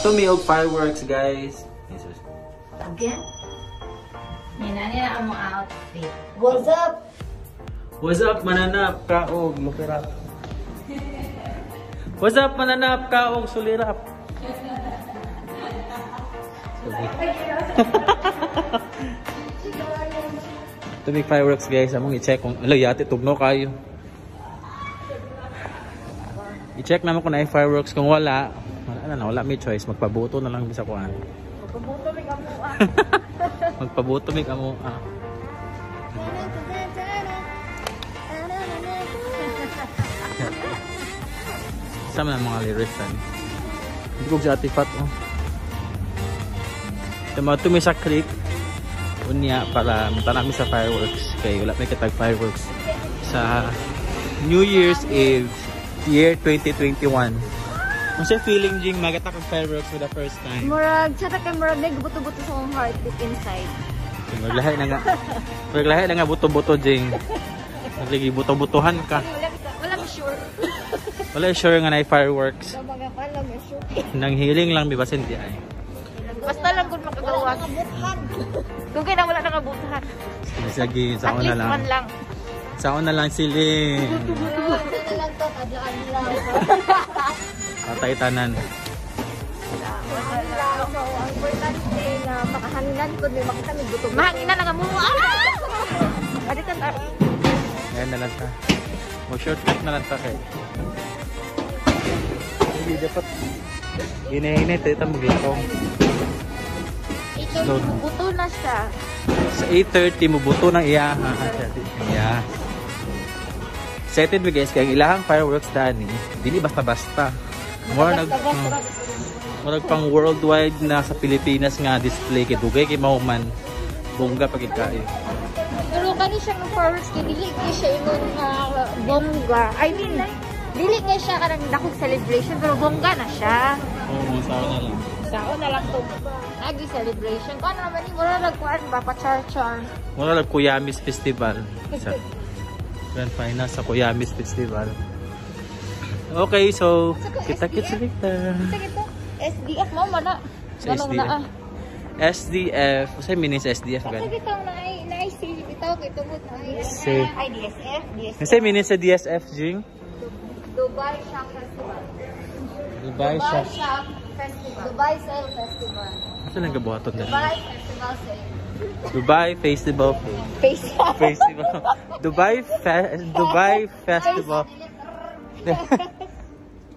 Mato mi og fireworks, guys. Jesus. Again? Nina niya ang mga outfit. What's up? What's up, mananap kaog lupirap? What's up, mananap kaog sulirap? Tubig fireworks, guys, among i-check kung ala yati tugno kayo. I-check naman kung naay fireworks, kung wala, wala na, wala may choice, magpabuto na lang bisa kuan. Magpabuto mig amo ah. Magpabuto mig amo ah. Sama na mga lyrics ani. Hindi ko si Ate Fat oh. Tama tumi sa creek unya para mutanami sa fireworks kay wala may katag fireworks sa New Year's Eve year 2021. Unsa feeling jing magata kag fireworks for the first time? Murag chata kay murag nagbuto-buto sa akong heart deep inside. Maglahi na nga. Maglahi na nga buto-buto jing. Maglagi buto-butuhan ka. Wala mi sure. Wala sure nga naay fireworks. Wala mi sure. Nang hiling lang bibasin di ay. Basta lang kung makagawas. Kung kaya wala nakabutan. Sige, sa una lang. At least one lang. Sa una lang siling. Buto-buto na lang to, adlaw-adlaw. Patay tanan. So, ang importante na makahanginan ko, may makita may buto. Mahanginan na nga mo. Ah! Aditan ta. Ayan na lang ta. Mag-shortcut na lang ta kay. Hindi dapat hinahinay tayo ta maglakaw. Ito, buto na siya. Sa 8:30 mo buto ng iya. Yeah. Excited mi guys kay ang ilahang fireworks dani dili basta-basta. Murag pang worldwide na sa Pilipinas nga display kay dugay kay mahuman bongga pag kaayo. Pero kani siya ng fireworks kay dili kay siya ingon nga bongga. I mean, dili kay siya kanang dakong celebration pero bongga na siya. Oo, sao na lang. Sao na lang to. Nagi celebration. Kuan naman ni mura nagkuan ba pa char-char. Mura lag Kuyamis Festival. Sa Grand Final sa Kuyamis Festival. Okay, so kita-kits later. SDF mo man na. Sa SDF. SDF, unsay meaning sa SDF gan? Kasi bitaw na ay say bitaw kay tungod na ay DSF, DSF. Unsay meaning sa DSF, Jing? Dubai Shop Festival. Dubai Shop Festival. Dubai Sale Festival. Asa lang gabuhaton dali? Dubai Festival Sale. Dubai Festival Festival. Dubai Dubai Festival.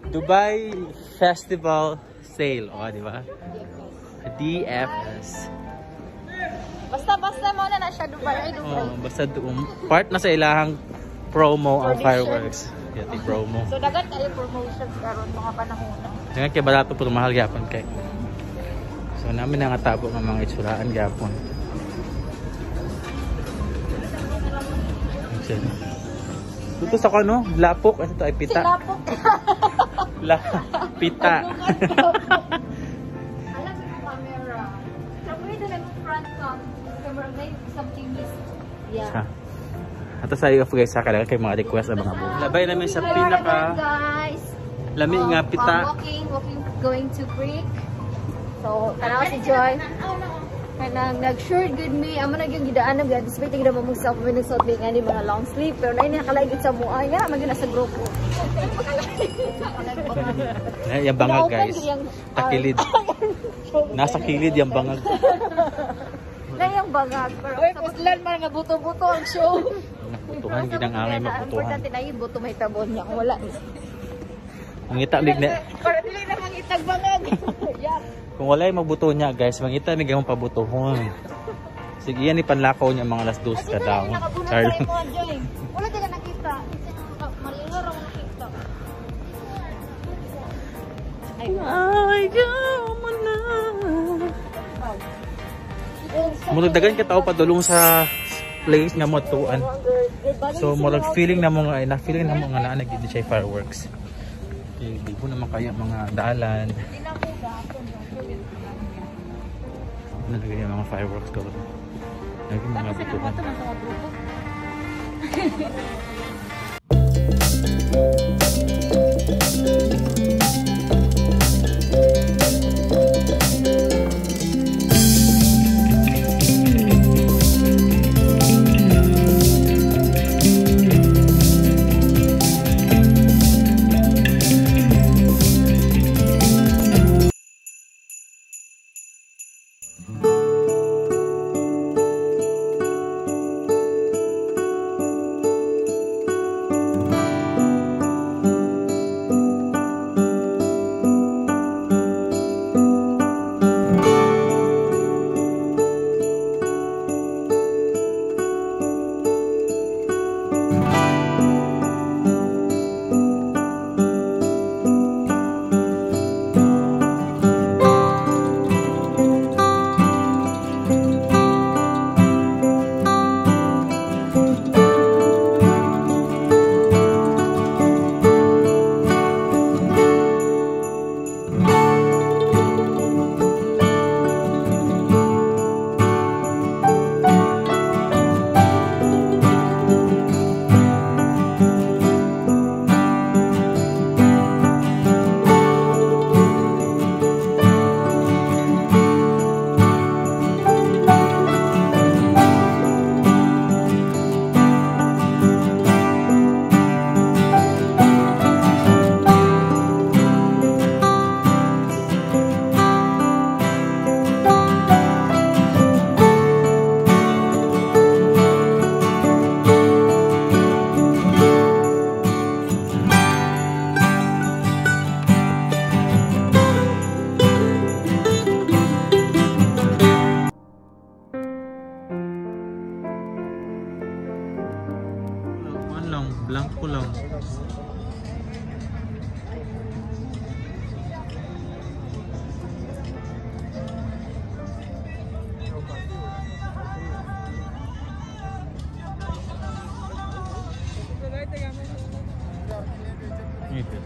Dubai Festival Sale. O, di ba? DFS. Basta mo na siya Dubai. Ay, Dubai. Oh, basta doon. Part na sa ilahang promo ang fireworks. Yati promo. So dagan kayo promotions karon mga panahon na. Dagan kay barato pero mahal gyapon kay. So namin nangatabo nga mga itsuraan gyapon. Dito sa kano, lapok, ito ay pita. Si lapok. La pita. Alam ko camera. Sabi na mo front cam. Camera may something miss. Yeah. Ato sa iyo guys, sa kailangan kay mga request ang mga buo. Labay namin sa pinaka guys. Lami nga pita. Walking going to creek. So, tanaw si Joy. Kanang nag-sure good me. Amo na gyud gidaan na despite gid mo mag self me nagsuot me nga ni mga long sleeve pero nay nakalaigit sa mua nga man gyud nasa grupo. Yung bangag guys. Takilid. Nasa kilid yung bangag. Na yung bangag pero oy puslan man nga buto-buto ang show. Butuhan gid ang angay magbutuhan. Importante na yung buto may tabon niya kung wala. Mangita mig na. Para dili na mangitag bangag. Yeah. Kung walay magbuto niya guys, mangita mig among pabutohon. Sige yan ipanlakaw niya mga alas 2 ka daw. Char. Wala ka nakita. Malilo ra nakita. Ay, mo na. Murag dagan ka tao padulong sa place nga motuan. So murag feeling na mo nga na feeling na mo nga naa nagid siya fireworks. Okay, di mo naman kaya mga dalan. Nalagay yung mga fireworks ko. Nalagay mga butuhan. Blanco lang. Ito.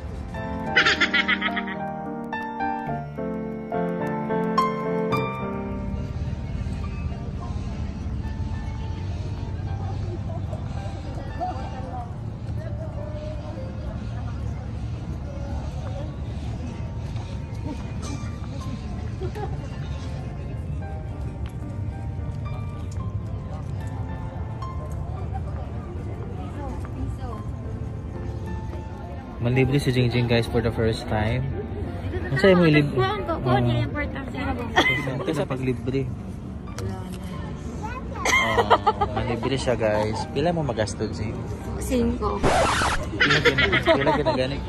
Manlibre si Jingjing, guys, for the first time. Ang sa'yo mo ilibre? Kuhan ko, kuhan niya yung part of sa Kasi paglibre. Oh, manlibre siya, guys. Pila mo magasto, Jing? 5. Pila gina gani.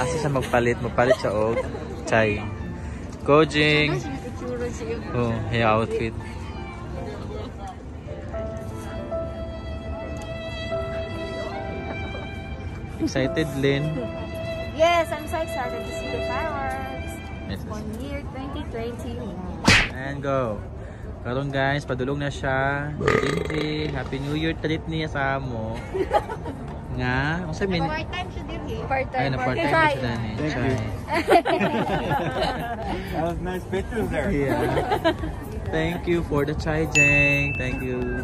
Asa siya magpalit? Magpalit siya og chai. Go, Jing! Oh, hey outfit. Excited, Lynn? Yes, I'm so excited to see the fireworks. Yes. On year 2021. And go. Karon guys, padulong na siya. Jingjing, Happy New Year treat niya sa amo. Nga, unsa min? Part-time siya din eh. Part-time. Ay, na part-time Chai. siya ni. Thank Chai. you. That was nice pictures there. Yeah. Thank you for the chai, Jeng. Thank you.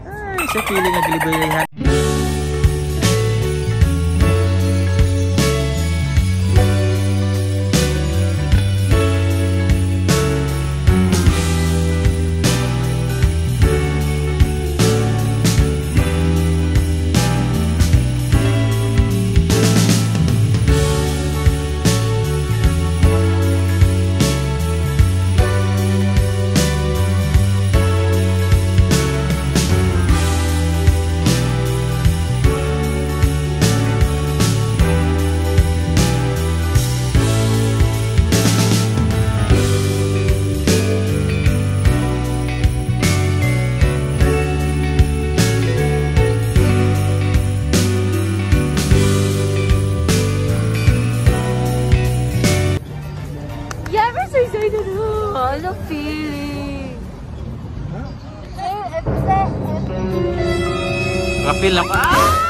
Ay, sa feeling nga gilibre. Yeah, we're so excited. Oh, I love feeling. Rapil lang. Ah!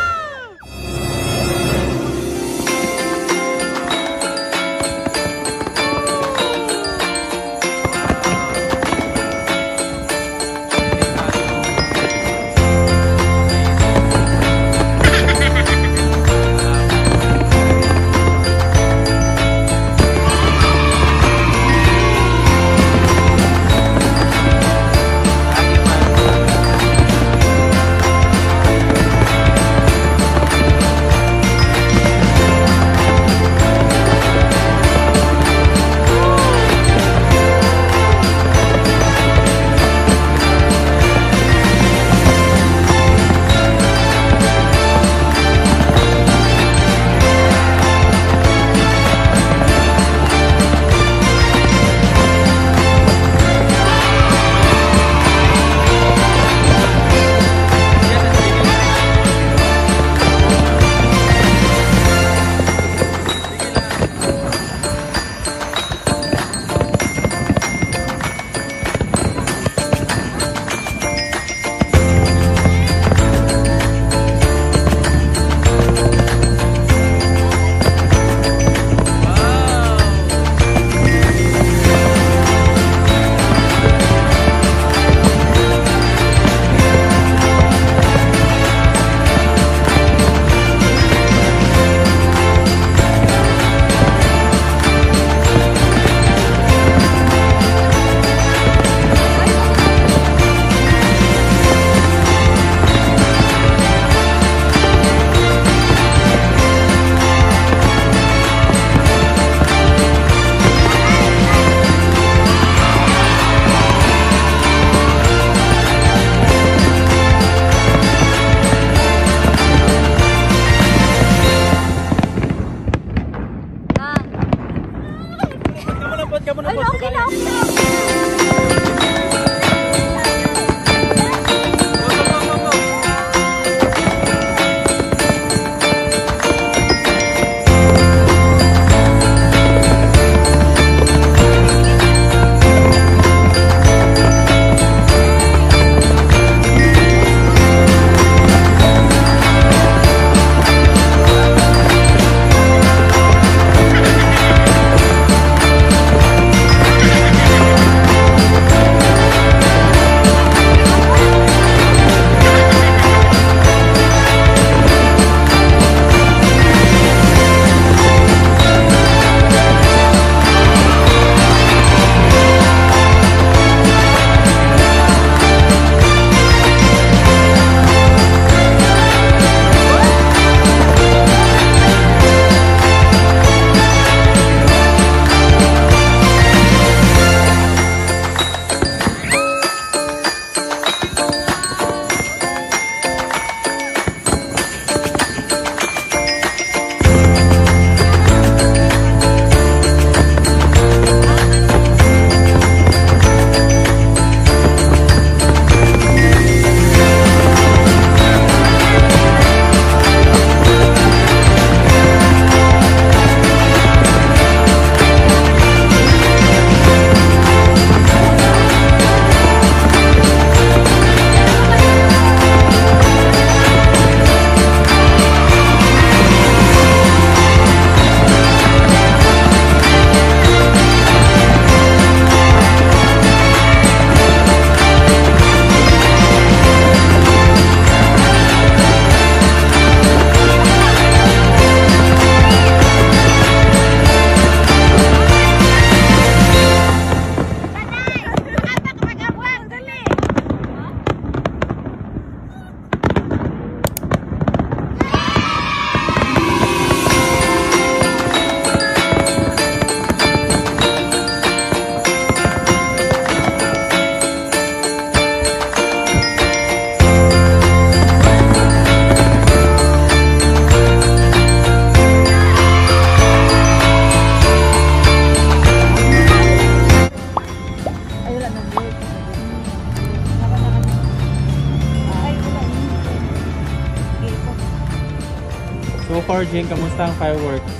So far, Jing, kamusta ang fireworks?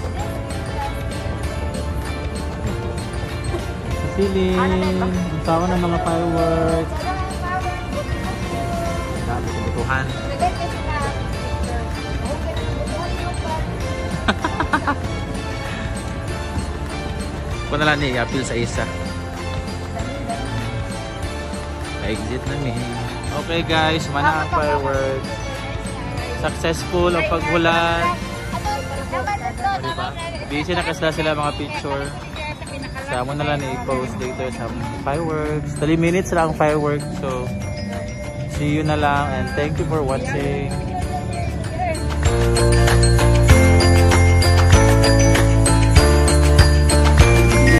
Siling, ang tao ng mga fireworks. Dami kubutuhan. Kung na lang ni apil sa isa. Exit na mi. Okay guys, mana ang fireworks. Successful ang paghulan. Diba? Busy na kasi sila mga picture. Sa amo na lang i-post later sa fireworks. 3 minutes lang ang fireworks. So, see you na lang and thank you for watching.